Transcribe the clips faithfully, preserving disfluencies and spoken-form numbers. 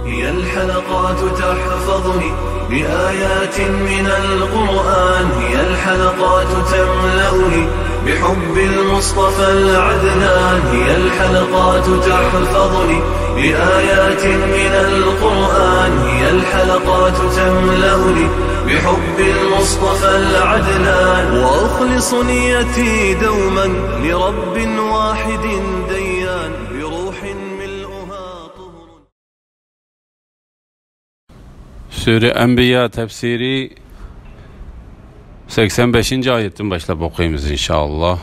هي الحلقات تحفظني بآيات من القرآن، هي الحلقات تملأني بحب المصطفى العدنان، هي الحلقات تحفظني بآيات من القرآن، هي الحلقات تملأني بحب المصطفى العدنان، وأخلص نيتي دوما لرب واحد ديان، بروح ملؤها طهر. سۈرە ئەنبىيا تەپسىرى سەكسەن بەشىنچى ئايەتتىن باشلاپ ئوقۇيمىز، ئىنشائاللا.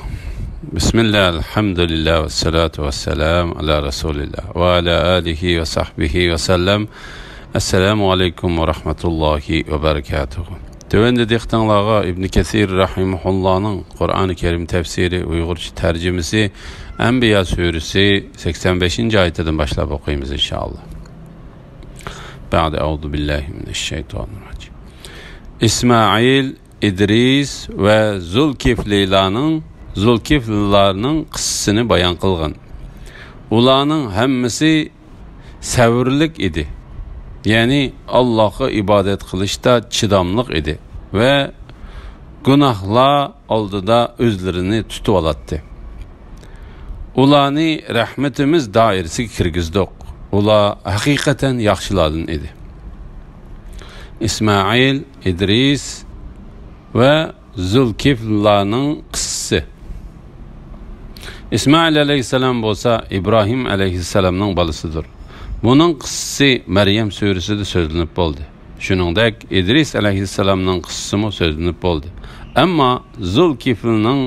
بىسمىللا، ئەلھەمدۇلىللا، ۋەسسالاتۇ ۋەسسالامۇ ئەلا رەسۇلىللا، ۋە ئەلا ئالىھى ۋە سەھبىھى ۋەسەللەم. ئەسسالامۇ ئەلەيكۇم ۋە رەھمەتۇللاھى ۋە بەرىكاتۇھۇ. تۆۋەندە دىققىتىڭلارغا ئىبن كەسىر رەھىمەھۇللانىڭ قۇرئانى كەرىم تەپسىرى، ئۇيغۇرچە تەرجىمىسى، ئەنبىيا سۈرىسى سەكسەن بەشىنچى ئايىتىدىن باشلاپ ئوقۇيمىز، ئىنشائاللا. بەئدە، ئەئۇزۇ بىللاھى مىنەششەيتانىررەجىم. ئىسمائىل، ئىدرىس ۋە زۇلكىفلىلارنىڭ، زۇلكىفلىلارنىڭ قىسسىسىنى بايان قىلغان. ئۇلارنىڭ ھەممىسى سەۋرلىك ئىدى. يەنى ئاللاھقا ئىبادەت قىلىشتا چىداملىق ئىدى ۋە گۇناھلار ئالدىدا ئۆزلىرىنى تۇتۇۋالاتتى. ئۇلارنى رەھمىتىمىز دائىرىسىگە كىرگۈزدۇق. ئۇلار ھەقىقەتەن ياخشىلاردىن ئىدى. ئىسمائىل، ئىدرىس ۋە زۇلكىفلىلارنىڭ قىسسىسى. ئىسمائىل ئەلەيھىسسالام بولسا ئىبراھىم ئەلەيھىسسالامنىڭ بالىسىدۇر. بۇنىڭ قىسسىسى مەريەم سۈرىسىدە سۆزلىنىپ بولدى. شۇنىڭدەك ئىدرىس ئەلەيھىسسالامنىڭ قىسسىسىمۇ سۆزلىنىپ بولدى. ئەمما زۇلكىفلنىڭ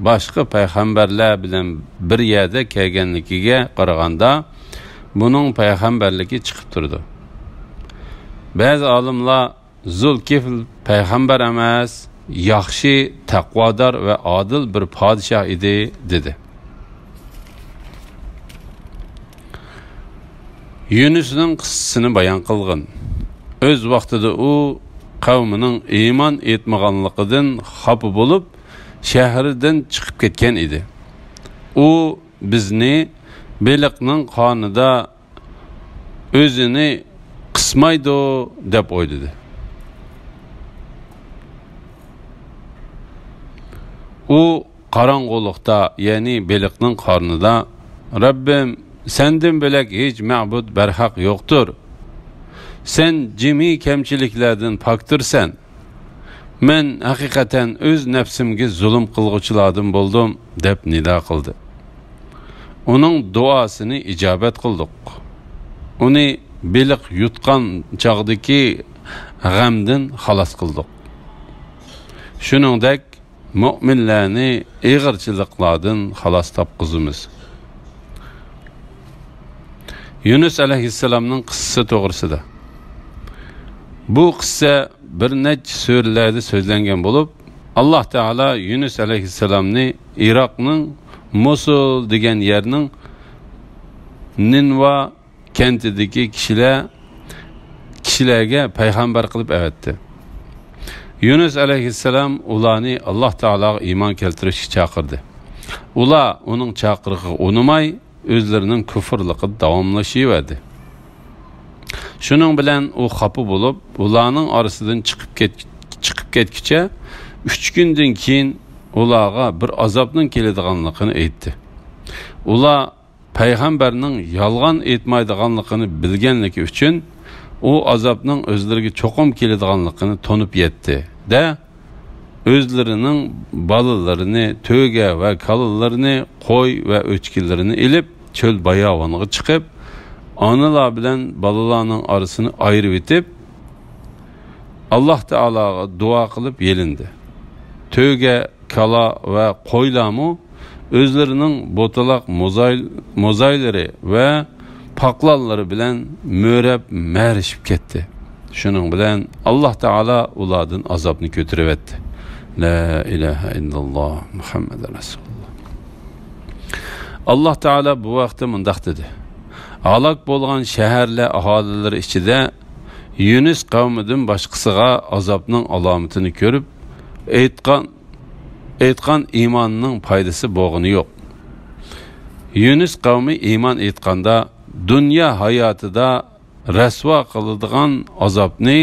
باشقا پەيغەمبەرلەر بىلەن بىر يەردە كەلگەنلىكىگە قارىغاندا، بۇنىڭ پەيغەمبەرلىكى چىقىپ تۇرىدۇ. بەزى ئالىملار زۇلكىفل پەيغەمبەر ئەمەس، ياخشى، تەقۋادار ۋە ئادىل بىر پادىشاھ ئىدى، دېدى. يۈنۈسنىڭ قىسسىسىنى بايان قىلغىن. ئۆز ۋاقتىدا ئۇ قەۋمىنىڭ ئىمان ئېيتمىغانلىقىدىن خاپا بولۇپ، شەھىرىدىن چىقىپ كەتكەن ئىدى. ئۇ بىزنى بېلىقنىڭ قارنىدا ئۆزىنى قىسمايدۇ دەپ ئويلىدى. ئۇ قاراڭغۇلۇقتا، يەنى بېلىقنىڭ قارنىدا، «رەببىم، سەندىن بۆلەك ھېچ مەبۇد بەرھەق يوقتۇر. سەن جىمى كەمچىلىكلەردىن پاكتۇرسەن. مەن ھەقىقەتەن ئۆز نەپسىمگە زۇلۇم قىلغۇچىلاردىن بولدۇم» دەپ نىدا قىلدى. ئۇنىڭ دۇئاسىنى ئىجابەت قىلدۇق. ئۇنى بېلىق يۇتقان چاغدىكى غەمدىن خالاس قىلدۇق. شۇنىڭدەك مۆمىنلەرنى ئېغىرچىلىقلاردىن خالاس تاپقۇزىمىز. يۇنۇس ئەلەيھىسسالامنىڭ قىسسىسى توغرىسىدا. بۇ قىسسە بىر نەچچە سۈرىلەردە سۆزلەنگەن بولۇپ، ئاللاھ تائالا يۇنۇس ئەلەيھىسسالامنى ئىراقنىڭ موسۇل دېگەن يەرنىڭ نىنۋا كەنتىدىكى كىشىلەر، كىشىلەرگە پەيغەمبەر قىلىپ ئەۋەتتى. يۇنۇس ئەلەيھىسسالام ئۇلارنى ئاللاھ تائالاغا ئىمان كەلتۈرۈشكە چاقىردى. ئۇلار ئۇنىڭ چاقىرىقىغا ئۇنىماي، ئۆزلىرىنىڭ كۇفرلۇقىدا داۋاملىشىۋەردى. شۇنىڭ بىلەن ئۇ خاپا بولۇپ، ئۇلارنىڭ ئارىسىدىن چىقىپ كەت-، چىقىپ كەتكۈچە، ئۈچ كۈندىن كېيىن ئۇلارغا بىر ئازابنىڭ كېلىدىغانلىقىنى ئېيتتى. ئۇلار پەيغەمبەرنىڭ يالغان ئېيتمايدىغانلىقىنى بىلگەنلىكى ئۈچۈن، ئۇ ئازابنىڭ ئۆزلىرىگە چوقۇم كېلىدىغانلىقىنى تونۇپ يەتتى-دە، ئۆزلىرىنىڭ بالىلىرىنى، تۆگە ۋە كالىلىرىنى، قوي ۋە ئۆچكىلىرىنى ئېلىپ، چۆل باياۋانغا چىقىپ، ئانىلار بىلەن بالىلارنىڭ ئارىسىنى ئايرىۋېتىپ، ئاللاھ تائالاغا دۇئا قىلىپ يېلىندى. تۆگە، كالا ۋە قويلارمۇ ئۆزلىرىنىڭ بوتىلاق موزاي-، موزايلىرى ۋە پاقلانلىرى بىلەن مۆرەپ مەرىشىپ كەتتى. شۇنىڭ بىلەن ئاللاھ تائالا ئۇلاردىن ئازابنى كۆتۈرۈۋەتتى. لا ئىلاھە ئىللاللاھ، مۇھەممەد رەسۇلۇللاھ. ئاللاھ تائالا بۇ ھەقتە مۇنداق دېدى: ھالاك بولغان شەھەرلەر ئاھالىلىرى ئىچىدە يۇنۇس قەۋمىدىن باشقىسىغا ئازابنىڭ ئالامىتىنى كۆرۈپ، ئېيتقان، ئېيتقان ئىماننىڭ پايدىسى بولغىنى يوق. يۇنۇس قەۋمى ئىمان ئېيتقاندا، دۇنيا ھاياتىدا رەسۋا قىلىدىغان ئازابنى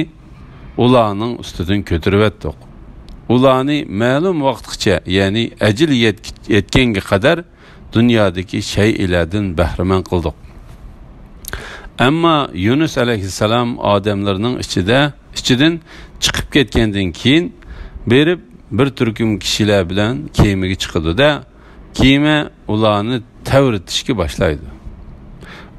ئۇلارنىڭ ئۈستىدىن كۆتۈرۈۋەتتۇق. ئۇلارنى مەلۇم ۋاقىتقىچە، يەنى ئەجىل يەتكى-، يەتكەنگە قەدەر دۇنيادىكى شەيئىلەردىن بەھرىمەن قىلدۇق. ئەمما يۇنۇس ئەلەيھىسسالام ئادەملىرىنىڭ ئىچىدە، ئىچىدىن چىقىپ كەتكەندىن كېيىن، بېرىپ بىر تۈركۈم كىشىلەر بىلەن كېمىگە چىقىدۇ-دە، كېمە ئۇلارنى تەۋرىتىشكە باشلايدۇ.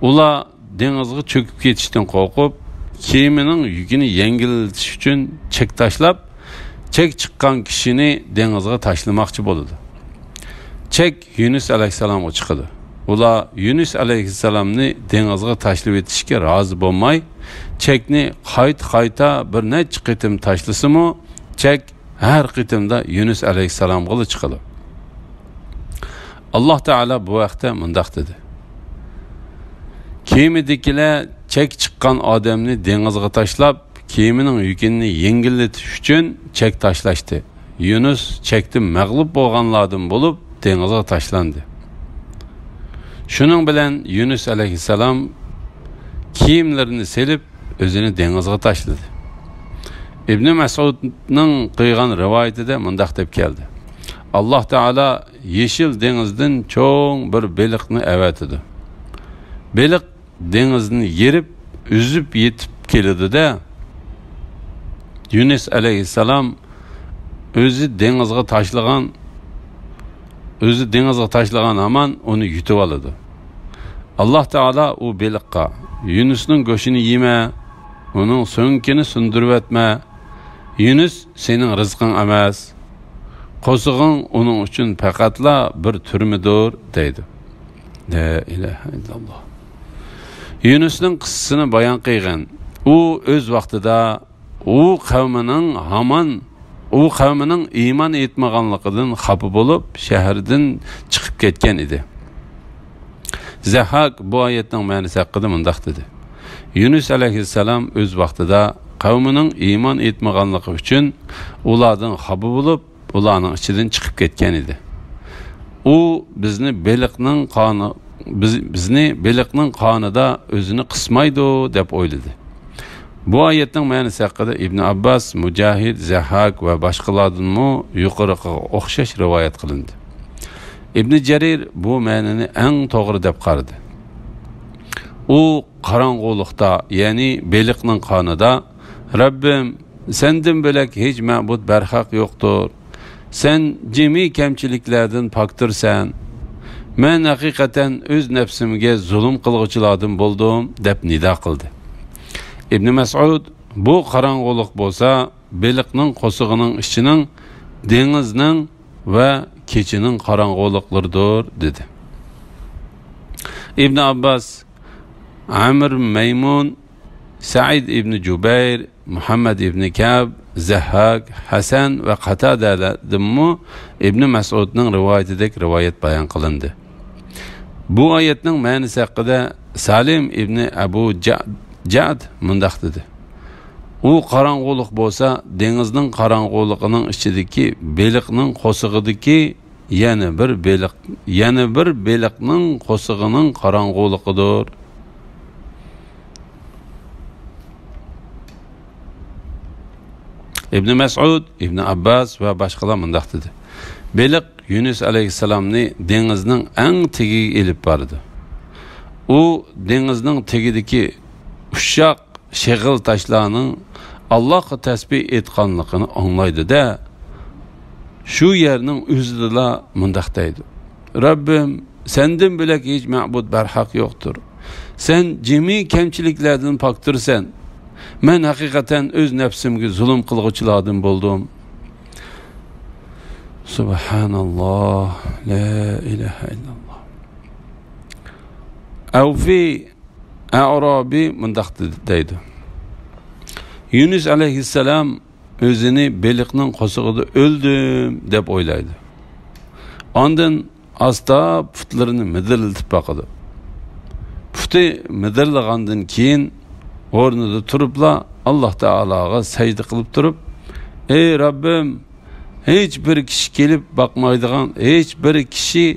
ئۇلار دېڭىزغا چۆكۈپ كېتىشتىن قورقۇپ، كېمىنىڭ يۈكىنى يەڭگىللىتىش ئۈچۈن چەك تاشلاپ، چەك چىققان كىشىنى دېڭىزغا تاشلىماقچى بولىدۇ. چەك يۇنۇس ئەلەيھىسسالامغا چىقىدۇ. ئۇلار يۇنۇس ئەلەيھىسسالامنى دېڭىزغا تاشلىۋېتىشكە رازى بولماي، چەكنى قايتا-قايتا بىر نەچچە قېتىم تاشلىسىمۇ، چەك ھەر قېتىمدا يۇنۇس ئەلەيھىسسالامغىلا چىقىدۇ. ئاللاھ تائالا بۇ ھەقتە مۇنداق دېدى: كېمىدىكىلەر چەك چىققان ئادەمنى دېڭىزغا تاشلاپ، كېمىنىڭ يۈكىنى يەڭگىللىتىش ئۈچۈن چەك تاشلاشتى. يۇنۇس چەكتە مەغلۇپ بولغانلاردىن بولۇپ، دېڭىزغا تاشلاندى. شۇنىڭ بىلەن يۇنۇس ئەلەيھىسسالام كىيىملىرىنى سېلىپ، ئۆزىنى دېڭىزغا تاشلىدى. ئىبنى مەسئۇدنىڭ قىلغان رىۋايىتىدە مۇنداق دەپ كەلدى: ئاللاھ تائالا يېشىل دېڭىزدىن چوڭ بىر بېلىقنى ئەۋەتىدۇ. بېلىق دېڭىزنى يېرىپ، ئۈزۈپ يېتىپ كېلىدۇ-دە، يۇنۇس ئەلەيھىسسالام ئۆزى دېڭىزغا تاشلىغان، ئۆزى دېڭىزغا تاشلىغان ھامان ئۇنى يۇتۇۋالىدۇ. ئاللاھ تائالا ئۇ بېلىققا: يۇنۇسنىڭ گۆشىنى يېمە، ئۇنىڭ سۆڭىكىنى سۇندۇرۇۋەتمە. يۇنۇس سېنىڭ رىزقىڭ ئەمەس، قورسىقىڭ ئۇنىڭ ئۈچۈن پەقەتلا بىر تۈرمىدۇر، دەيدۇ. لا ئىلاھە ئىللاللاھ. يۇنۇسنىڭ قىسسىسىنى بايان قىلغىن. ئۇ ئۆز ۋاقتىدا ئۇ قەۋمىنىڭ ھامان، ئۇ قەۋمىنىڭ ئىمان ئېيتمىغانلىقىدىن خاپا بولۇپ، شەھەردىن چىقىپ كەتكەن ئىدى. زەھھاك بۇ ئايەتنىڭ مەنىسى ھەققىدە مۇنداق دېدى: يۇنۇس ئەلەيھىسسالام ئۆز ۋاقتىدا قەۋمىنىڭ ئىمان ئېيتمىغانلىقى ئۈچۈن ئۇلاردىن خاپا بولۇپ، ئۇلارنىڭ ئىچىدىن چىقىپ كەتكەن ئىدى. ئۇ بىزنى بېلىقنىڭ قانى، بىز، بىزنى بېلىقنىڭ قانىدا ئۆزىنى قىسمايدۇ، دەپ ئويلىدى. بۇ ئايەتنىڭ مەنىسى ھەققىدە ئىبن ئابباس، مۇجاھىد، زەھھاك ۋە باشقىلاردىنمۇ يۇقىرىقىغا ئوخشاش رىۋايەت قىلىندى. ئىبن جەرىر بۇ مەنىنى ئەڭ توغرا دەپ قارىدى. ئۇ قاراڭغۇلۇقتا، يەنى بېلىقنىڭ قانىدا، رەببىم، سەندىن بۆلەك ھېچ مەبۇد بەرھەق يوقتۇر. سەن جىمى كەمچىلىكلەردىن پاكتۇرسەن. مەن ھەقىقەتەن ئۆز نەپسىمگە زۇلۇم قىلغۇچىلاردىن بولدۇم، دەپ نىدا قىلدى. ئىبنى مەسئۇد، بۇ قاراڭغۇلۇق بولسا، بېلىقنىڭ قورسىقىنىڭ ئىچىنىڭ، دېڭىزنىڭ ۋە كېچىنىڭ قاراڭغۇلۇقلىرىدۇر، دېدى. ئىبنى ئابباس، ئەمر مەيمۇن، سەئىد ئىبنى جۇبەير، مۇھەممەد ئىبنى كەب، زەھھاك، ھەسەن ۋە قاتادەدىنمۇ ئىبنى مەسئۇدنىڭ رىۋايىتىدەك رىۋايەت بايان قىلىندى. بۇ ئايەتنىڭ مەنىسى ھەققىدە سالىم ئىبنى ئەبۇ جە-، جەد مۇنداق دېدى: ئۇ قاراڭغۇلۇق بولسا، دېڭىزنىڭ قاراڭغۇلۇقىنىڭ ئىچىدىكى بېلىقنىڭ قورسىقىدىكى يەنە بىر بېلىق، يەنە بىر بېلىقنىڭ قورسىقىنىڭ قاراڭغۇلۇقىدۇر. ئىبنى مەسئۇد، ئىبنى ئابباس ۋە باشقىلار مۇنداق دېدى: بېلىق يۇنۇس ئەلەيھىسسالامنى دېڭىزنىڭ ئەڭ تېگىگە ئېلىپ بارىدۇ. ئۇ دېڭىزنىڭ تېگىدىكى ئۇششاق شېغىل تاشلارنىڭ ئاللاھقا تەسبىھ ئېيتقانلىقىنى ئاڭلايدۇ-دە، شۇ يەرنىڭ ئۆزىدىلا مۇنداق دەيدۇ: رەببىم، سەندىن بۆلەك ھېچ مەبۇد بەرھەق يوقتۇر. سەن جىمى كەمچىلىكلەردىن پاكتۇرسەن. مەن ھەقىقەتەن ئۆز نەپسىمگە زۇلۇم قىلغۇچىلاردىن بولدۇم. سۇبھاناللاھ، لا ئىلاھە ئىللاللاھ. ئەۋفى ئەئرابى مۇنداق دېدى، دەيدۇ: يۇنۇس ئەلەيھىسسالام ئۆزىنى بېلىقنىڭ قورسىقىدا ئۆلدۈم دەپ ئويلايدۇ. ئاندىن ئاستا پۇتلىرىنى مىدىرلىتىپ باقىدۇ. پۇتى مىدىرلىغاندىن كېيىن ئورنىدا تۇرۇپلا ئاللاھ تائالاغا سەجدە قىلىپ تۇرۇپ، ئەي رەببىم، ھېچ بىر كىشى كېلىپ باقمايدىغان، ھېچ بىر كىشى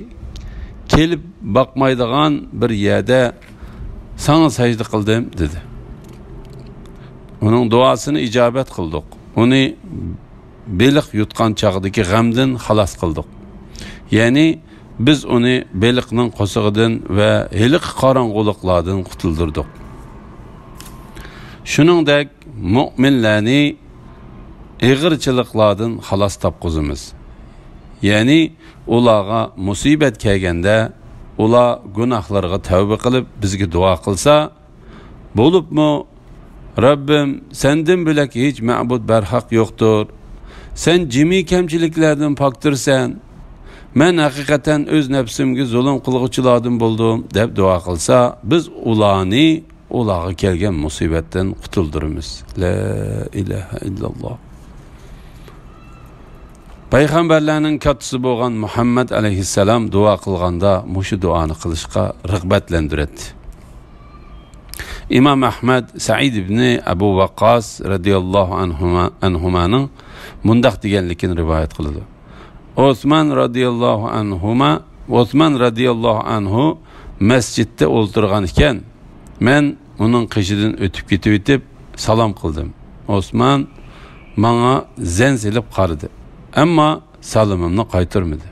كېلىپ باقمايدىغان بىر يەردە ساڭا سەجدە قىلدىم، دېدى. ئۇنىڭ دۇئاسىنى ئىجابەت قىلدۇق. ئۇنى بېلىق يۇتقان چاغدىكى غەمدىن خالاس قىلدۇق. يەنى بىز ئۇنى بېلىقنىڭ قورسىقىدىن ۋە ھېلىقى قاراڭغۇلۇقلاردىن قۇتۇلدۇردۇق. شۇنىڭدەك مۆمىنلەرنى ئېغىرچىلىقلاردىن خالاس تاپقۇزىمىز. يەنى ئۇلارغا مۇسىبەت كەلگەندە، ئۇلار گۇناھلىرىغا تەۋبە قىلىپ بىزگە دۇئا قىلسا، بولۇپمۇ، «رەببىم، سەندىن بۆلەك ھېچ مەبۇد بەرھەق يوقتۇر. سەن جىمى كەمچىلىكلەردىن پاكتۇرسەن. مەن ھەقىقەتەن ئۆز نەپسىمگە زۇلۇم قىلغۇچىلاردىن بولدۇم» دەپ دۇئا قىلسا، بىز ئۇلارنى ئۇلارغا كەلگەن مۇسىبەتتىن قۇتۇلدۇرىمىز. لا ئىلاھە ئىللاللا. پەيغەمبەرلەرنىڭ كاتتىسى بولغان مۇھەممەد ئەلەيھىسسالام دۇئا قىلغاندا مۇشۇ دۇئانى قىلىشقا رىغبەتلەندۈرەتتى. ئىمام ئەھمەد سەئىد ئىبنى ئەبۇ ۋەققاس رەزىياللاھۇ ئەنھۇما، ئەنھۇمانىڭ مۇنداق دېگەنلىكىنى رىۋايەت قىلىدۇ. ئوسمان رەزىياللاھۇ ئەنھۇما، ئوسمان رەزىياللاھۇ ئەنھۇ مەسچىتتە ئولتۇرغان ئىكەن، مەن ئۇنىڭ قېشىدىن ئۆتۈپ كېتىۋېتىپ سالام قىلدىم. ئوسمان ماڭا زەن سېلىپ قارىدى، ئەمما سالىمىمنى قايتۇرمىدى.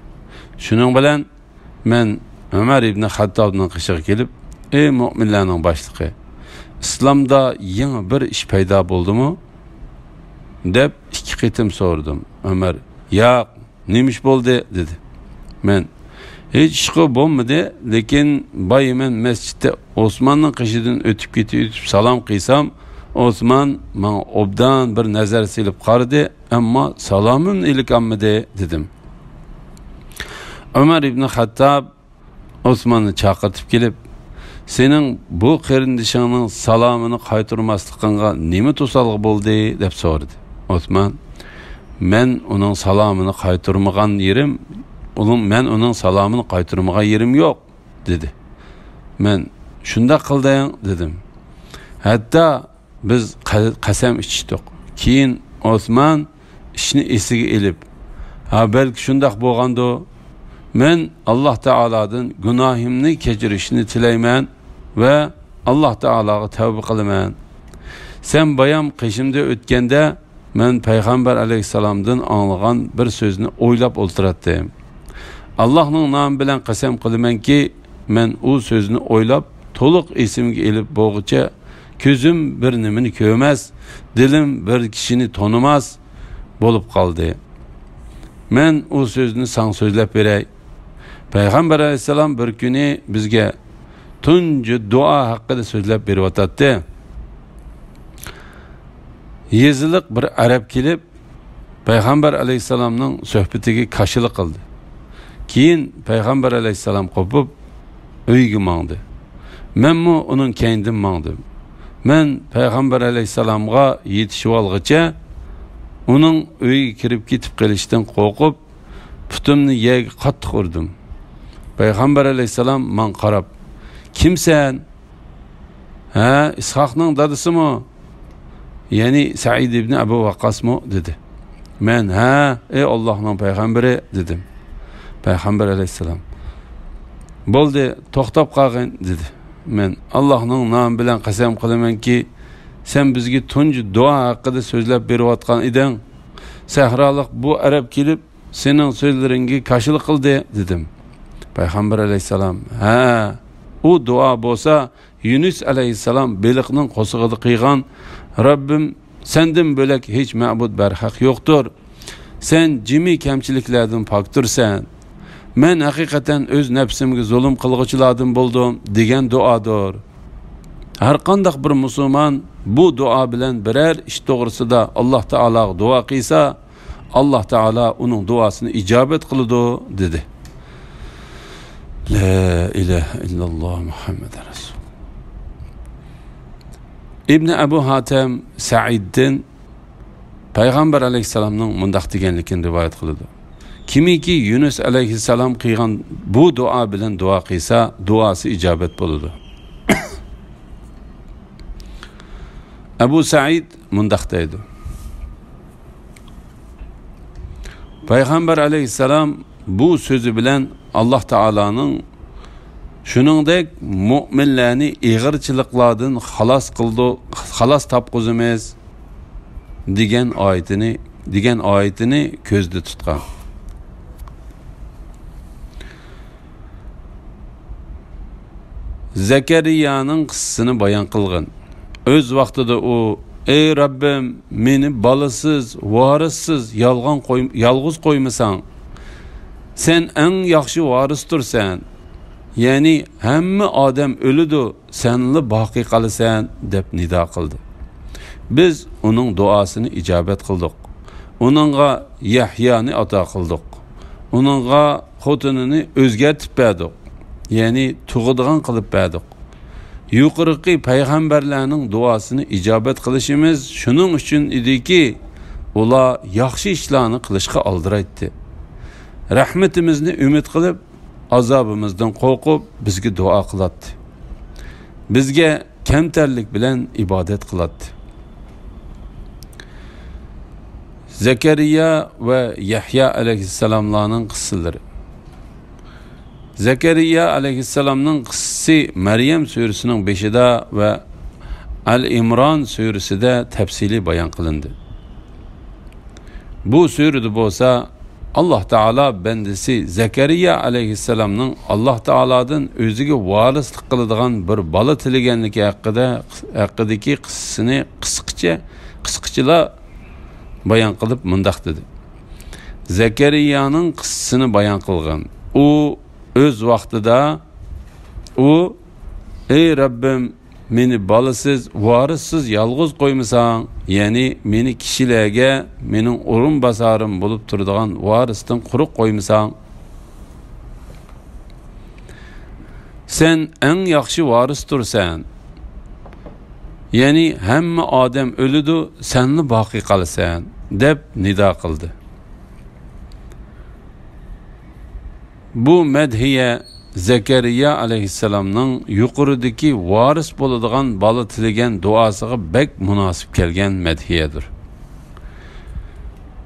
شۇنىڭ بىلەن مەن ئۆمەر ئىبنى خەتتابنىڭ قېشىغا كېلىپ، «ئەي مۆمىنلەرنىڭ باشلىقى، ئىسلامدا يېڭى بىر ئىش پەيدا بولدىمۇ؟» دەپ ئىككى قېتىم سورىدىم. ئۆمەر، «ياق، نېمە ئىش بولدى؟» دېدى. مەن، «ھېچ ئىشقۇ بولمىدى، لېكىن بايا مەن مەسچىتتە ئوسماننىڭ قېشىدىن ئۆتۈپ كېتىۋېتىپ سالام قىلسام، ئوسمان ماڭا ئوبدان بىر نەزەر سېلىپ قارىدى، ئەمما سالامىمنى ئېلىكالمىدى» دېدىم. ئۆمەر ئىبنى خەتتاب ئوسماننى چاقىرتىپ كېلىپ، «سېنىڭ بۇ قېرىندىشىڭنىڭ سالامىنى قايتۇرماسلىقىڭغا نېمە توسالغۇ بولدى؟» دەپ سورىدى. ئوسمان، «مەن ئۇنىڭ سالامىنى قايتۇرمىغان يېرىم، ئۇنىڭ، مەن ئۇنىڭ سالامىنى قايتۇرمىغان يېرىم يوق» دېدى. مەن، «شۇنداق قىلدىڭ» دېدىم. ھەتتا بىز قە-، قەسەم ئىچىشتۇق. كېيىن ئوسمان ئىشنى ئېسىگە ئېلىپ، «ھا، بەلكى شۇنداق بولغاندۇ. مەن ئاللاھ تائالادىن گۇناھىمنى كەچۈرۈشىنى تىلەيمەن ۋە ئاللاھ تائالاغا تەۋبە قىلىمەن. سەن بايام قېشىمدا ئۆتكەندە، مەن پەيغەمبەر ئەلەيھىسسالامدىن ئاڭلىغان بىر سۆزنى ئويلاپ ئولتۇراتتىم. ئاللاھنىڭ نامى بىلەن قەسەم قىلىمەنكى، مەن ئۇ سۆزنى ئويلاپ، تولۇق ئېسىمگە ئېلىپ بولغۇچە كۆزۈم بىر نېمىنى كۆرمەس، دىلىم بىر كىشىنى تونۇماس بولۇپ قالدى. مەن ئۇ سۆزنى ساڭا سۆزلەپ بېرەي. پەيغەمبەر ئەلەيھىسسالام بىر كۈنى بىزگە تۇنجى دۇئا ھەققىدە سۆزلەپ بېرىۋاتاتتى. يېزىلىق بىر ئەرەب كېلىپ، پەيغەمبەر ئەلەيھىسسالامنىڭ سۆھبىتىگە كاشىلىق قىلدى. كېيىن پەيغەمبەر ئەلەيھىسسالام قوپۇپ، ئۆيىگە ماڭدى. مەنمۇ ئۇنىڭ كەينىدىن ماڭدىم. مەن پەيغەمبەر ئەلەيھىسسالامغا يېتىشىۋالغىچە، ئۇنىڭ ئۆيىگە كىرىپ كېتىپ قېلىشتىن قورقۇپ، پۇتۇمنى يەرگە قاتتىق ئۇردۇم. پەيغەمبەر ئەلەيھىسسالام ماڭا قاراپ، «كىمسەن؟ ھە، ئىسھاقنىڭ دادىسىمۇ؟ يەنى سەئىد ئىبنى ئەبۇ ۋەققاسمۇ؟» دېدى. مەن، «ھە، ئەي ئاللاھنىڭ پەيغەمبىرى» دېدىم. پەيغەمبەر ئەلەيھىسسالام، «بولدى، توختاپ قالغىن» دېدى. مەن، «ئاللاھنىڭ نامى بىلەن قەسەم قىلىمەنكى، سەن بىزگە تۇنجى دۇئا ھەققىدە سۆزلەپ بېرىۋاتقان ئىدىڭ. سەھرالىق بۇ ئەرەب كېلىپ، سېنىڭ سۆزلىرىڭگە كاشىلىق قىلدى» دېدىم. پەيغەمبەر ئەلەيھىسسالام، «ھە، ئۇ دۇئا بولسا يۇنۇس ئەلەيھىسسالام بېلىقنىڭ قورسىقىدا قىلغان، رەببىم، سەندىن بۆلەك ھېچ مەبۇد بەرھەق يوقتۇر. سەن جىمى كەمچىلىكلەردىن پاكتۇرسەن. مەن ھەقىقەتەن ئۆز نەپسىمگە زۇلۇم قىلغۇچىلاردىن بولدۇم» دېگەن دۇئادۇر. ھەرقانداق بىر مۇسۇلمان بۇ دۇئا بىلەن بىرەر ئىش توغرىسىدا ئاللاھ تائالاغا دۇئا قىلسا، ئاللاھ تائالا ئۇنىڭ دۇئاسىنى ئىجابەت قىلىدۇ، دېدى. لا ئىلاھە ئىللاللاھ مۇھەممەد رەسۇل. ئىبنى ئەبۇ ھاتەم سەئىدتىن پەيغەمبەر ئەلەيھىسسالامنىڭ مۇنداق دېگەنلىكىنى رىۋايەت قىلىدۇ: «كىمكى يۇنۇس ئەلەيھىسسالام قىلغان بۇ دۇئا بىلەن دۇئا قىلسا، دۇئاسى ئىجابەت بولىدۇ.» ئەبۇ سەئىد مۇنداق دەيدۇ: پەيغەمبەر ئەلەيھىسسالام بۇ سۆزى بىلەن ئاللاھ تائالانىڭ، شۇنىڭدەك مۆمىنلەرنى ئېغىرچىلىقلاردىن خالاس قىلدۇ، خالاس تاپقۇزىمىز» دېگەن ئايىتىنى، دېگەن ئايىتىنى كۆزدە تۇتقان. زەكەرىيانىڭ قىسسىسىنى بايان قىلغىن. ئۆز ۋاقتىدا ئۇ: «ئەي رەببىم، مېنى بالىسىز، ۋارىسسىز، يالغان قوي-، يالغۇز قويمىساڭ، سەن ئەڭ ياخشى ۋارىستۇرسەن. يەنى ھەممە ئادەم ئۆلىدۇ، سەنلا باقىي قالىسەن» دەپ نىدا قىلدى. بىز ئۇنىڭ دۇئاسىنى ئىجابەت قىلدۇق. ئۇنىڭغا يەھيانى ئاتا قىلدۇق. ئۇنىڭغا خوتۇنىنى ئۆزگەرتىپ بەردۇق، يەنى تۇغىدىغان قىلىپ بەردۇق. يۇقىرىقى پەيغەمبەرلەرنىڭ دۇئاسىنى ئىجابەت قىلىشىمىز شۇنىڭ ئۈچۈن ئىدىكى، ئۇلار ياخشى ئىشلارنى قىلىشقا ئالدىرايتتى. رەھمىتىمىزنى ئۈمىد قىلىپ، ئازابىمىزدىن قورقۇپ، بىزگە دۇئا قىلاتتى. بىزگە كەمتەرلىك بىلەن ئىبادەت قىلاتتى. زەكەرىيا ۋە يەھيا ئەلەيھىسسالاملارنىڭ قىسسىلىرى. زەكەرىيا ئەلەيھىسسالامنىڭ قىسسىسى مەريەم سۈرىسىنىڭ بېشىدا ۋە ئەل ئىمران سۈرىسىدە تەپسىلىي بايان قىلىندى. بۇ سۈرىدە بولسا، ئاللاھ تائالا بەندىسى زەكەرىيا ئەلەيھىسسالامنىڭ ئاللاھ تائالادىن ئۆزىگە ۋارىسلىق قىلىدىغان بىر بالا تىلىگەنلىكى ھەققىدە، ھەققىدىكى قىسسىسىنى قىسقىچە، قىسقىچىلا بايان قىلىپ مۇنداق دېدى: «زەكەرىيانىڭ قىسسىسىنى بايان قىلغىن. ئۇ ئۆز ۋاقتىدا، ئۇ، ئەي رەببىم، مېنى بالىسىز، ۋارىسسىز يالغۇز قويمىساڭ، يەنى مېنى كىشىلەرگە مېنىڭ ئورۇنباسارىم بولۇپ تۇرىدىغان ۋارىستىن قۇرۇق قويمىساڭ، سەن ئەڭ ياخشى ۋارىستۇرسەن. يەنى ھەممە ئادەم ئۆلىدۇ، سەنلا باقىي قالىسەن» دەپ نىدا قىلدى. بۇ مەدھىيە زەكەرىيا ئەلەيھىسسالامنىڭ يۇقىرىدىكى ۋارىس بولىدىغان بالا تىلىگەن دۇئاسىغا بەك مۇناسىپ كەلگەن مەدھىيەدۇر.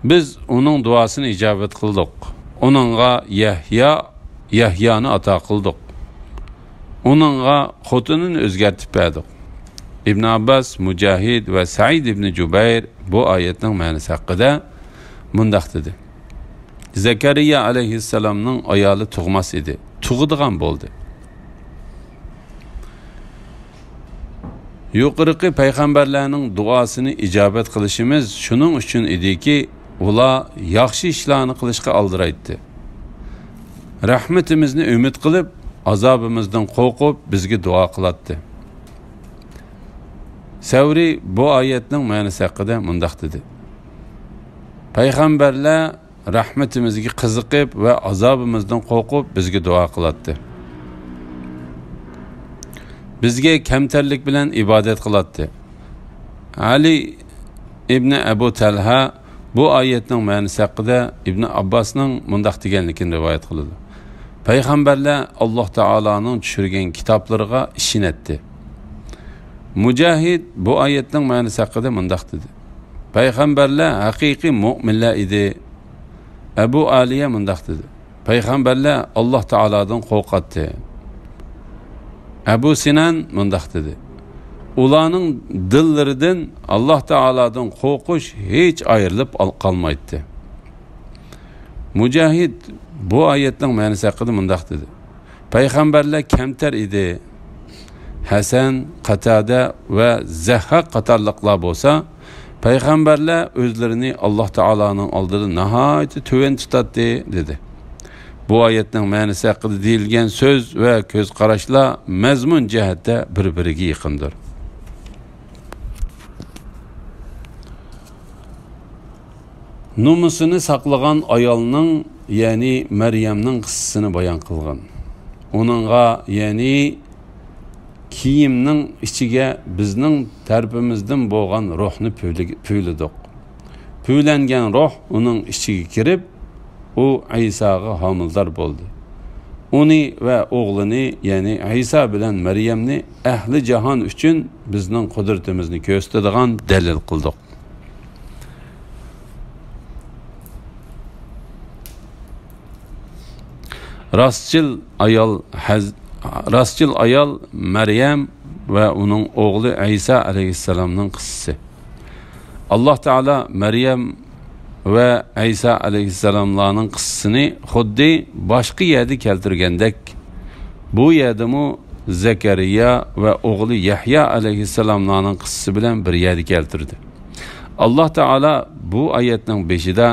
بىز ئۇنىڭ دۇئاسىنى ئىجابەت قىلدۇق. ئۇنىڭغا يەھيا، يەھيانى ئاتا قىلدۇق. ئۇنىڭغا خوتۇنىنى ئۆزگەرتىپ بەردۇق. ئىبن ئابباس، مۇجاھىد ۋە سەئىد ئىبن جۇبەير بۇ ئايەتنىڭ مەنىسى ھەققىدە مۇنداق دېدى: زەكەرىيا ئەلەيھىسسالامنىڭ ئايالى تۇغماس ئىدى، تۇغىدىغان بولدى. يۇقىرىقى پەيغەمبەرلەرنىڭ دۇئاسىنى ئىجابەت قىلىشىمىز شۇنىڭ ئۈچۈن ئىدىكى، ئۇلار ياخشى ئىشلارنى قىلىشقا ئالدىرايتتى. رەھمىتىمىزنى ئۈمىد قىلىپ، ئازابىمىزدىن قورقۇپ، بىزگە دۇئا قىلاتتى. سەۋرى بۇ ئايەتنىڭ مەنىسى ھەققىدە مۇنداق دېدى: پەيغەمبەرلەر رەھمىتىمىزگە قىزىقىپ ۋە ئازابىمىزدىن قورقۇپ بىزگە دۇئا قىلاتتى. بىزگە كەمتەرلىك بىلەن ئىبادەت قىلاتتى. ئەلى ئىبنى ئەبۇ تەلھە بۇ ئايەتنىڭ مەنىسى ھەققىدە ئىبنى ئابباسنىڭ مۇنداق دېگەنلىكىنى رىۋايەت قىلىدۇ: پەيغەمبەرلەر ئاللاھ تائالانىڭ چۈشۈرگەن كىتابلىرىغا ئىشىنەتتى. مۇجاھىد بۇ ئايەتنىڭ مەنىسى ھەققىدە مۇنداق دېدى: پەيغەمبەرلەر ھەقىقىي مۆمىنلەر ئىدى. ئەبۇ ئالىيە مۇنداق دېدى: پەيغەمبەرلەر ئاللاھ تائالادىن قورقاتتى. ئەبۇ سىنان مۇنداق دېدى: ئۇلارنىڭ دىللىرىدىن ئاللاھ تائالادىن قورقۇش ھېچ ئايرىلىپ ئال-، قالمايتتى. مۇجاھىد بۇ ئايەتنىڭ مەنىسى ھەققىدە مۇنداق دېدى: پەيغەمبەرلەر كەمتەر ئىدى. ھەسەن، قاتادە ۋە زەھھاق قاتارلىقلار بولسا، پەيغەمبەرلەر ئۆزلىرىنى ئاللاھ تائالانىڭ ئالدىدا ناھايىتى تۆۋەن تۇتاتتى، دېدى. بۇ ئايەتنىڭ مەنىسى ھەققىدە دېيىلگەن سۆز ۋە كۆز قاراشلار مەزمۇن جەھەتتە بىر-بىرىگە يېقىندۇر. نومۇسىنى ساقلىغان ئايالنىڭ، يەنى مەريەمنىڭ قىسسىسىنى بايان قىلغىن. ئۇنىڭغا، يەنى كىيىمنىڭ ئىچىگە بىزنىڭ تەرىپىمىزدىن بولغان روھنى پۈۋلىگ-، پۈۋلىدۇق. پۈۋلەنگەن روھ ئۇنىڭ ئىچىگە كىرىپ، ئۇ ئەيساغا ھامىلىدار بولدى. ئۇنى ۋە ئوغلىنى، يەنى ئەيسا بىلەن مەريەمنى ئەھلى جاھان ئۈچۈن بىزنىڭ قۇدرىتىمىزنى كۆرسىتىدىغان دەلىل قىلدۇق. راستچىل ئايال ھەز-، راستچىل ئايال مەريەم ۋە ئۇنىڭ ئوغلى ئەيسا ئەلەيھىسسالامنىڭ قىسسىسى. ئاللاھ تائالا مەريەم ۋە ئەيسا ئەلەيھىسسالاملارنىڭ قىسسىسىنى خۇددى باشقا يەردە كەلتۈرگەندەك، بۇ يەردىمۇ زەكەرىيا ۋە ئوغلى يەھيا ئەلەيھىسسالاملارنىڭ قىسسىسى بىلەن بىر يەردە كەلتۈردى. ئاللاھ تائالا بۇ ئايەتنىڭ بېشىدا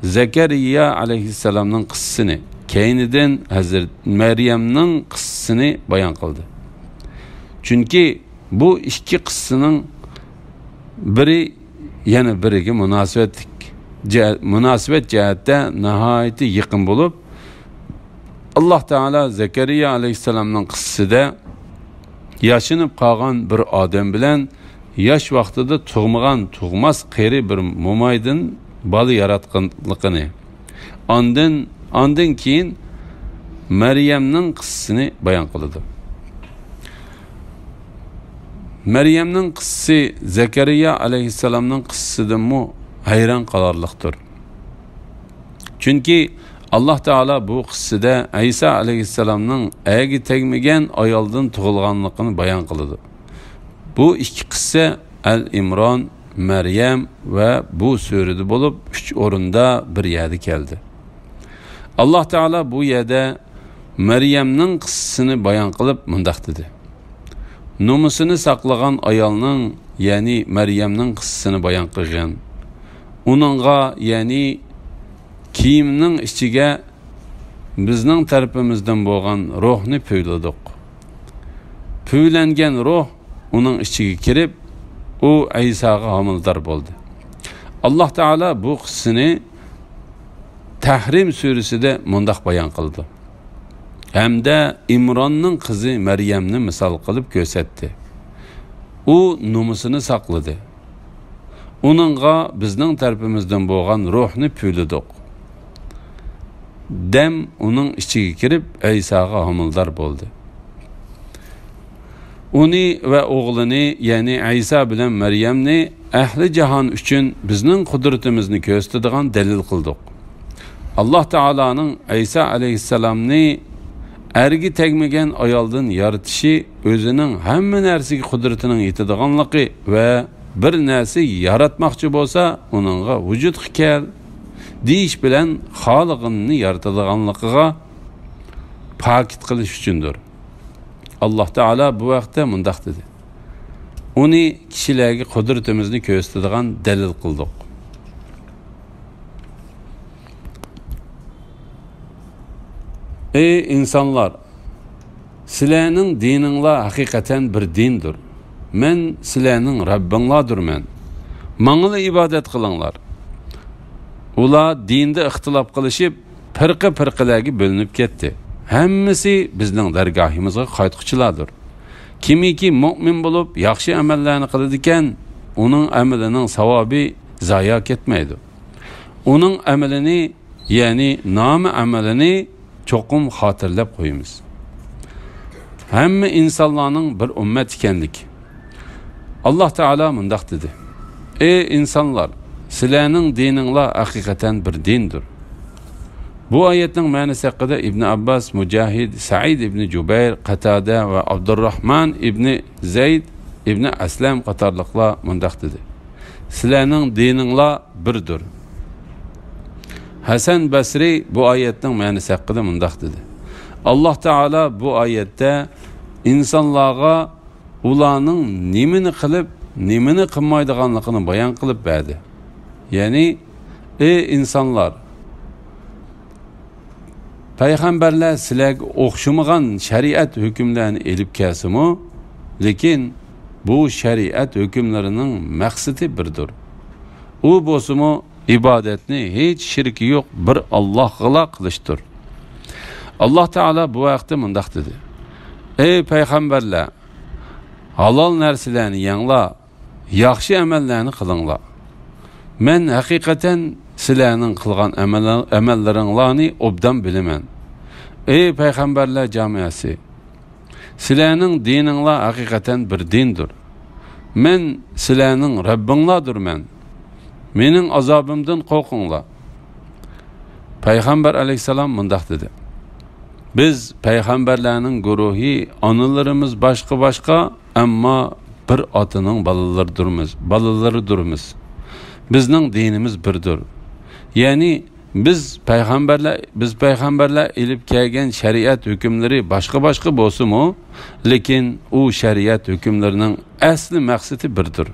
زەكەرىيا ئەلەيھىسسالامنىڭ قىسسىسىنى، كەينىدىن ھەزرەت مەريەمنىڭ قىسسىسىنى بايان قىلدى. چۈنكى بۇ ئىككى قىسسىنىڭ بىرى يەنە بىرىگە مۇناسىۋەتلىك جە-، مۇناسىۋەت جەھەتتە ناھايىتى يېقىن بولۇپ، ئاللاھ تائالا زەكەرىيا ئەلەيھىسسالامنىڭ قىسسىسىدە ياشىنىپ قالغان بىر ئادەم بىلەن ياش ۋاقتىدا تۇغمىغان تۇغماس قېرى بىر مومايدىن بالا ياراتقانلىقىنى، ئاندىن، ئاندىن كېيىن مەريەمنىڭ قىسسىسىنى بايان قىلىدۇ. مەريەمنىڭ قىسسىسى زەكەرىيا ئەلەيھىسسالامنىڭ قىسسىسىدىنمۇ ھەيران قالارلىقتۇر. چۈنكى ئاللاھ تائالا بۇ قىسسىدە ئەيسا ئەلەيھىسسالامنىڭ ئەرگە تەگمىگەن ئايالدىن تۇغۇلغانلىقىنى بايان قىلىدۇ. بۇ ئىككى قىسسە ئەل ئىمران، مەريەم ۋە بۇ سۈرىدە بولۇپ، ئۈچ ئورۇندا بىر يەردە كەلدى. ئاللاھ تائالا بۇ يەردە مەريەمنىڭ قىسسىسىنى بايان قىلىپ مۇنداق دېدى: نومۇسىنى ساقلىغان ئايالنىڭ، يەنى مەريەمنىڭ قىسسىسىنى بايان قىلغىن. ئۇنىڭغا، يەنى كىيىمنىڭ ئىچىگە بىزنىڭ تەرىپىمىزدىن بولغان روھنى پۈۋلىدۇق. پۈۋلەنگەن روھ ئۇنىڭ ئىچىگە كىرىپ، ئۇ ئەيساغا ھامىلىدار بولدى. ئاللاھ تائالا بۇ قىسسىنى تەھرىم سۈرىسىدە مۇنداق بايان قىلدى ھەمدە ئىمراننىڭ قىزى مەريەمنى مىسال قىلىپ كۆرسەتتى. ئۇ نومۇسىنى ساقلىدى. ئۇنىڭغا بىزنىڭ تەرىپىمىزدىن بولغان روھنى پۈۋلىدۇق. دەم ئۇنىڭ ئىچىگە كىرىپ، ئەيساغا ھامىلىدار بولدى. ئۇنى ۋە ئوغلىنى، يەنى ئەيسا بىلەن مەريەمنى ئەھلى جاھان ئۈچۈن بىزنىڭ قۇدرىتىمىزنى كۆرسىتىدىغان دەلىل قىلدۇق. ئاللاھ تائالانىڭ ئەيسا ئەلەيھىسسالامنى ئەرگە تەگمىگەن ئايالدىن يارىتىشى ئۆزىنىڭ ھەممە نەرسىگە قۇدرىتىنىڭ يېتىدىغانلىقى ۋە بىر نەرسە ياراتماقچى بولسا، ئۇنىڭغا ۋۇجۇدقا كەل دېيىش بىلەن خالىغىنىنى يارىتىدىغانلىقىغا پاكىت قىلىش ئۈچۈندۇر. ئاللاھ تائالا بۇ ھەقتە مۇنداق دېدى: ئۇنى كىشىلەرگە قۇدرىتىمىزنى كۆرسىتىدىغان دەلىل قىلدۇق. ئەي ئىنسانلار! سىلەرنىڭ دىنىڭلار ھەقىقەتەن بىر دىندۇر. مەن سىلەرنىڭ رەببىڭلاردۇرمەن. ماڭىلا ئىبادەت قىلىڭلار. ئۇلار دىندا ئىختىلاپ قىلىشىپ، پىرقە-پىرقىلەرگە بۆلۈنۈپ كەتتى. ھەممىسى بىزنىڭ دەرگاھىمىزغا قايتقۇچىلاردۇر. كىمكى مۆمىن بولۇپ، ياخشى ئەمەللەرنى قىلىدىكەن، ئۇنىڭ ئەمىلىنىڭ ساۋابى زايا كەتمەيدۇ. ئۇنىڭ ئەمىلىنى، يەنى نامە ئەمىلىنى چوقۇم خاتىرىلەپ قويىمىز. ھەممە ئىنسانلارنىڭ بىر ئۈممەت ئىكەنلىكى. ئاللاھ تائالا مۇنداق دېدى: ئەي ئىنسانلار! سىلەرنىڭ دىنىڭلار ھەقىقەتەن بىر دىندۇر. بۇ ئايەتنىڭ مەنىسى ھەققىدە ئىبن ئابباس، مۇجاھىد، سەئىد ئىبن جۇبەير، قاتادە ۋە ئابدۇرراھمان ئىبن زەيد ئىبن ئەسلەم قاتارلىقلار مۇنداق دېدى: سىلەرنىڭ دىنىڭلار بىردۇر. ھەسەن بەسرى بۇ ئايەتنىڭ مەنىسى ھەققىدە مۇنداق دېدى: ئاللاھ تائالا بۇ ئايەتتە ئىنسانلارغا ئۇلارنىڭ نېمىنى قىلىپ، نېمىنى قىلمايدىغانلىقىنى بايان قىلىپ بەردى. يەنى، ئەي ئىنسانلار! پەيغەمبەرلەر سىلەرگە ئوخشىمىغان شەرىئەت ھۆكۈملەرنى ئېلىپ كەلسىمۇ، لېكىن بۇ شەرىئەت ھۆكۈملىرىنىڭ مەقسىتى بىردۇر. ئۇ بولسىمۇ ئىبادەتنى ھېچ شېرىكى يوق بىر ئاللاھقىلا قىلىشتۇر. ئاللاھ تائالا بۇ ھەقتە مۇنداق دېدى: ئەي پەيغەمبەرلەر! ھالال نەرسىلەرنى يەڭلار، ياخشى ئەمەللەرنى قىلىڭلار. مەن ھەقىقەتەن سىلەرنىڭ قىلغان ئەمەل-، ئەمەللىرىڭلارنى ئوبدان بىلىمەن. ئەي پەيغەمبەرلەر جامائەسى! سىلەرنىڭ دىنىڭلار ھەقىقەتەن بىر دىندۇر. مەن سىلەرنىڭ رەببىڭلاردۇرمەن. مېنىڭ ئازابىمدىن قورقۇڭلار. پەيغەمبەر ئەلەيھىسسالام مۇنداق دېدى: بىز پەيغەمبەرلەرنىڭ گۇرۇھى ئانىلىرىمىز باشقا-باشقا، ئەمما بىر ئاتىنىڭ بالىلىرىدۇرمىز، بالىلىرىدۇرمىز. بىزنىڭ دىنىمىز بىردۇر. يەنى بىز پەيغەمبەرلەر، بىز پەيغەمبەرلەر ئېلىپ كەلگەن شەرىئەت ھۆكۈملىرى باشقا-باشقا بولسىمۇ، لېكىن ئۇ شەرىئەت ھۆكۈملىرىنىڭ ئەسلى مەقسىتى بىردۇر.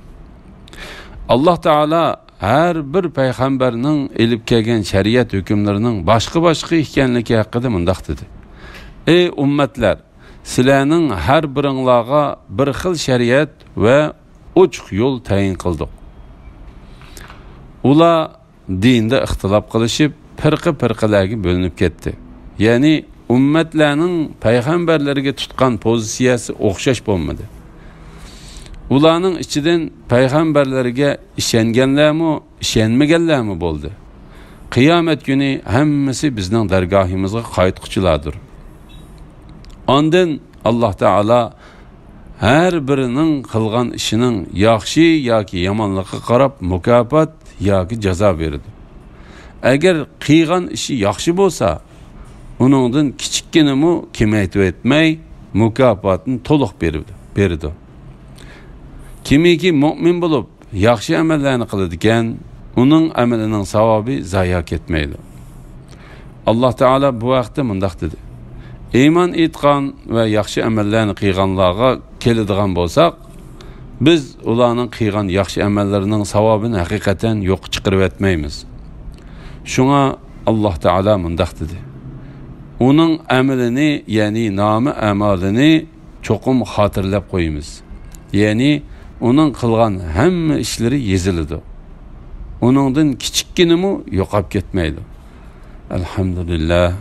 ئاللاھ تائالا ھەر بىر پەيغەمبەرنىڭ ئېلىپ كەلگەن شەرىئەت ھۆكۈملىرىنىڭ باشقا-باشقا ئىكەنلىكى ھەققىدە مۇنداق دېدى: ئەي ئۈممەتلەر، سىلەرنىڭ ھەر بىرىڭلارغا بىر خىل شەرىئەت ۋە ئوچۇق يول تەيىن قىلدۇق. ئۇلار دىندا ئىختىلاپ قىلىشىپ، پىرقە-پىرقىلەرگە بۆلۈنۈپ كەتتى. يەنى ئۈممەتلەرنىڭ پەيغەمبەرلىرىگە تۇتقان پوزىتسىيەسى ئوخشاش بولمىدى. ئۇلارنىڭ ئىچىدىن پەيغەمبەرلەرگە ئىشەنگەنلەرمۇ، ئىشەنمىگەنلەرمۇ بولدى. قىيامەت كۈنى ھەممىسى بىزنىڭ دەرگاھىمىزغا قايتقۇچىلاردۇر. ئاندىن ئاللاھ تائالا ھەر بىرىنىڭ قىلغان ئىشىنىڭ ياخشى ياكى يامانلىقىغا قاراپ مۇكاپات ياكى جازا بېرىدۇ. ئەگەر قىلغان ئىشى ياخشى بولسا، ئۇنىڭدىن كىچىككىنىمۇ كېمەيتىۋەتمەي، مۇكاپاتنى تولۇق بېرىدۇ، بېرىدۇ. كىمكى مۆمىن بولۇپ، ياخشى ئەمەللەرنى قىلىدىكەن، ئۇنىڭ ئەمىلىنىڭ ساۋابى زايا كەتمەيدۇ. ئاللاھ تائالا بۇ ھەقتە مۇنداق دېدى: ئىمان ئېيتقان ۋە ياخشى ئەمەللەرنى قىلغانلارغا كېلىدىغان بولساق، بىز ئۇلارنىڭ قىلغان ياخشى ئەمەللىرىنىڭ ساۋابىنى ھەقىقەتەن يوققا چىقىرىۋەتمەيمىز. شۇڭا ئاللاھ تائالا مۇنداق دېدى: ئۇنىڭ ئەمىلىنى، يەنى نامە ئەمالىنى چوقۇم خاتىرىلەپ قويىمىز. يەنى ئۇنىڭ قىلغان ھەممە ئىشلىرى يېزىلىدۇ. ئۇنىڭدىن كىچىككىنىمۇ يوقاپ كەتمەيدۇ. ئەلھەمدۇلىللاھ.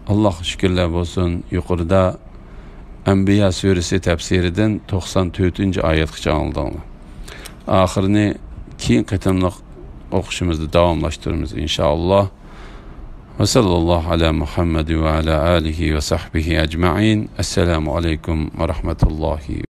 ئاللاھقا شۈكۈرلەر بولسۇن. يۇقىرىدا ئەنبىيا سۈرىسى تەپسىرىدىن توقسان تۆتىنچى ئايەتكىچە ئاڭلىدىڭلار. ئاخىرىنى كېيىن قېتىملىق ئوقۇشىمىزدا داۋاملاشتۇرىمىز، ئىنشائاللاھ. ۋە سەللەللاھۇ ئەلا مۇھەممەد ۋە ئەلا ئالىھى ۋە سەھبىھى ئەجمەئىن. ئەسسالامۇ ئەلەيكۇم ۋە رەھمەتۇللاھى